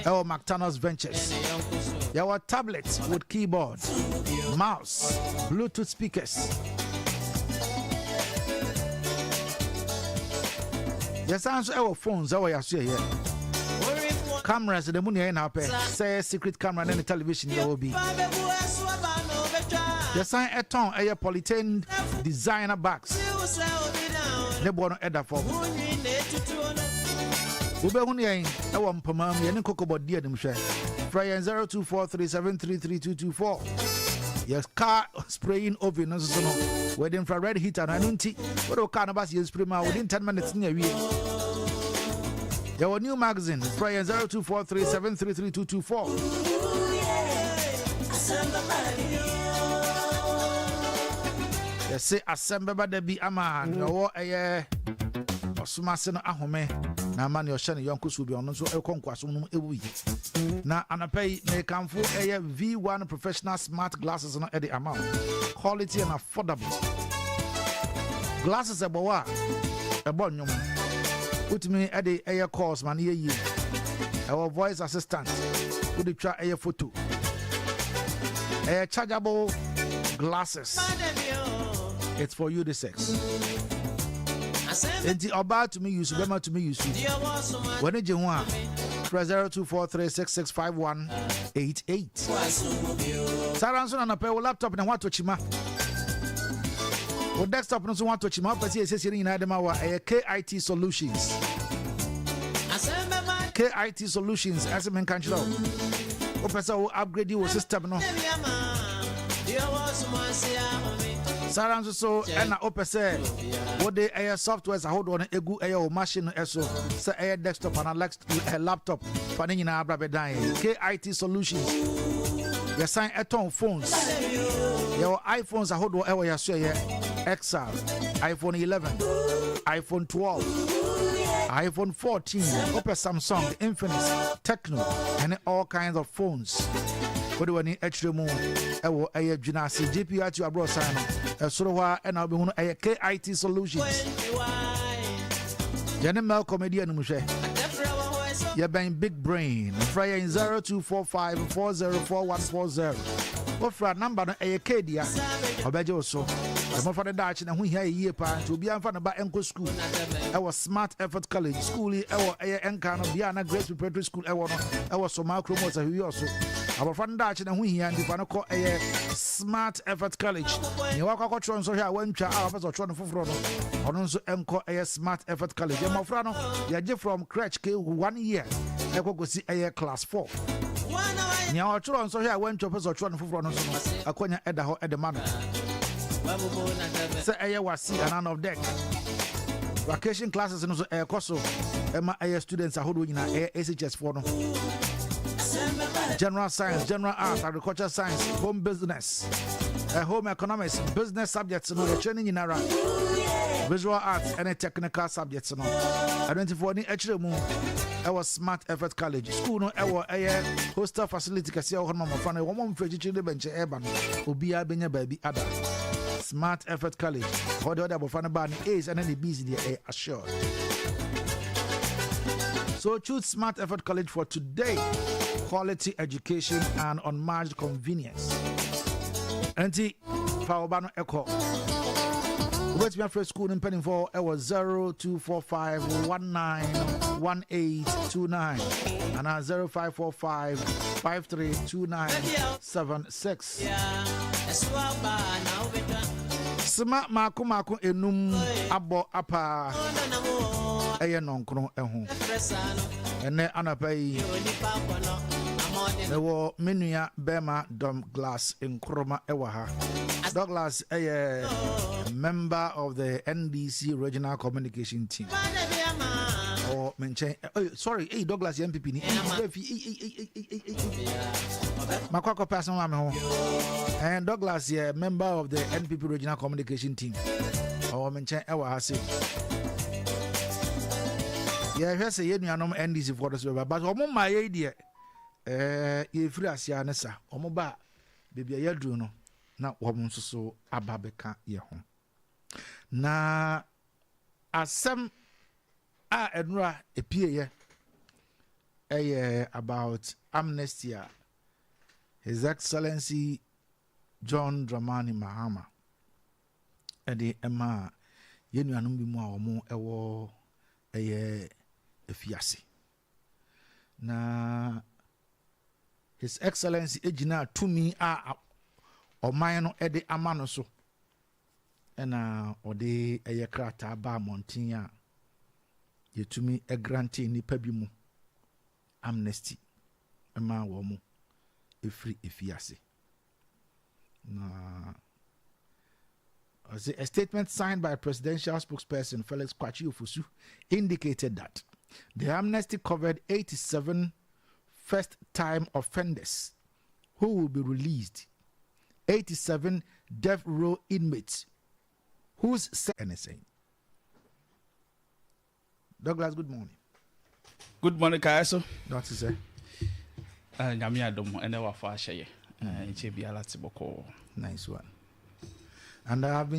Ɛwɔ McTanos Ventures. Yɛwɔ tablet with keyboard, mouse, Bluetooth speakers. Yɛsan nso ɛwɔ phones ɛwɔ yɛaso yɛyɛ. Cameras de mu nea ɛyɛ na apɛ sɛ secret camera ne ne television yɛwɔ bi. Yɛsan ɛtɔn ɛyɛ polythene designer bags. Ne boɔ no ɛda fam. Wobɛhunu yɛn ɛwɔ mpoma mu yɛne nkokɔbɔ di animhwɛ. Frɛ yɛn 0243733224. Yɛ car spraying oven no nso so no wɔde infrared heater no ɛno nti wode wo car no ba sɛ yɛn spray ma within 10 minutes ne awie. Yɛwɔ new magazine frɛ yɛn 0243733224. Yɛse asɛm bɛba da bi ama nea ɔwɔ ɛyɛ ɔsom ase no ahome na ama nea ɔhyɛ ne yɔnko so bi ɔno nso ɛkɔ nkoasom no mu ɛwu yi. Na anɔpa yi mekamfo ɛyɛ V1 professional smart glasses no ɛde ama wo. Quality and affordable. Glasses ɛbɔ wɔ a ɛbɔ nnwom. Wotumi ɛde ɛyɛ calls ma no yɛ yie. Ɛwɔ voice assistant. Wode twa ɛyɛ photo. Ɛyɛ chargeable glasses. It's for unisex. Enti ɔbaa tumi use, bɛma tumi use. W'ani gye ho a, frɛ 0243665188. Saa ara nso na anɔpɛ wo laptop ne ho atɔ kyima. Wo desktop no nso ho atɔ kyima. Wopɛ sɛ yɛsiesie no nyinaa de ma wo a, ɛyɛ KIT Solutions. KIT Solutions ɛsɛ menka nkyerɛ wo. Wopɛ sɛ wo upgrade wo system no. Saa ara nso so ɛna wopɛ sɛ wode ɛyɛ softwares ahodoɔ no egu ɛyɛ wo machine no ɛso sɛ ɛyɛ desktop anaa laptop fa ne nyinaa bra bɛdan yɛn KIT Solutions. Yɛsan ɛtɔn phones. Yɛwɔ iPhones ahodoɔ ɛwɔ yɛaso ɛyɛ XR, iPhone 11, iPhone 12, iPhone 14, wopɛ Samsung, Infinix, Tecno, ɛne all kinds of phones. Wode w'ani akyerɛ mu ɛwɔ ɛyɛ Dwena ase GPRT aborɔsan no ɛsoro hɔ a ɛna wobɛhunu ɛyɛ KIT Solutions. Yɛne Melcom adi animhwɛ. Yɛbɛn Big Brain. Frɛ yɛn 0245 404140. Wofrɛ a number no ɛyɛ K dea. Ɔbɛgye wo so. Mmɔfra no daakye na ho hia yɛ yie paa nti obiara mfa ne ba nkɔ school ɛwɔ Smart Effort College. School yi ɛwɔ ɛyɛ nka no bea na Grace Preparatory School ɛwɔ no ɛwɔ Somaa kurom wɔ Sahwi so. Abɔfra no daakye na ho hia nti fa no kɔ ɛyɛ Smart Effort College. Nea wakɔ akɔtwerɛ nsɔhwɛ a wantwa a wapɛ sɛ ɔtwerɛ no foforɔ no ɔno nso nkɔ ɛyɛ Smart Effort College. Mmɔfra no yɛgye from crèche K 1 year ɛkɔ kɔsi ɛyɛ class 4. Nea ɔtwerɛ nsɔhwɛ a wantwa pɛ sɛ ɔtwerɛ no foforɔ no nso no akwanya ɛda hɔ ɛde ma no. Sɛ ɛyɛ WASSCE anaa NORDEC. Vacation classes no nso ɛrekɔ so ɛma ɛyɛ students ahodoɔ nyinaa ɛyɛ SHS foɔ no. General science, general arts, agriculture science, home business, home economics, business subjects no yɛkyerɛ no nyinara. Visual arts ɛne technical subjects no. Ɛno nti foɔ ni ɛkyerɛ mu ɛwɔ Smart Effort College. School no ɛwɔ ɛyɛ hostel facility kɛseɛ wɔ hɔ no ma mmɔfra no wɔn a wɔmfiri akyirikyiri de bɛnkyɛn ɛreba no obiara bɛnya baabi ada. Smart Effort College. Hɔ deɛ ɔde abɔfra no baa ne A's ɛne ne B's deɛ ɛyɛ assured. So choose Smart Effort College for today. Quality education and unmatched convenience. Enti fa wo ba no ɛkɔ. Wobɛtumi afrɛ school no mpanimfoɔ ɛwɔ 0245 191829 anaa 0545 532976. Sima maako maako enum abɔ apaa ɛyɛ nɔnkron ɛho. Ɛnɛ anɔpa yi mewɔ me nua bɛrima Douglas Nkrumah ɛwɔ ha. Douglas ɛyɛ member of the NDC Regional Communication Team. Ɔwɔ me nkyɛn. Oh, sorry, hey, Douglas yɛ NPP ni. Makɔ akɔpɛ asɛm ma me ho. And Douglas yɛ member of the NPP Regional Communication Team. Ɔwɔ me nkyɛn ɛwɔ ha se. Yɛhwɛ sɛ yɛn nuanom NDC foɔ no so bɛba, but wɔn mmaa yɛ yi deɛ yɛfiri aseɛ ne sa wɔn ba baabi a yɛaduru no na wɔn nso so aba bɛka yɛn ho. Na asɛm a ɛnora epieɛ. Ɛyɛ about amnesty a His Excellency John Dramani Mahama ɛde ɛma yɛn nuanom bi mu a wɔn ɛwɔ ɛyɛ afiase. Na His Excellency gyina tumi a ɔman no de ama no so ɛna ɔde ɛyɛ krataa ba mmɔnten a yɛtumi grant nnipa bi mu amnesty ma wɔn ɛfiri efiase. Na a statement signed by presidential spokesperson Felix Kwakye Ofosu indicated that the amnesty covered 87 first-time offenders who will be released, 87 death row inmates whose anything. Douglas, good morning. Good morning, Kaiso. That is it. Nyame adom, ɛnɛ wafa ahyɛ yɛ nkyɛ biara te bɔkɔɔ. Nice one. And I have been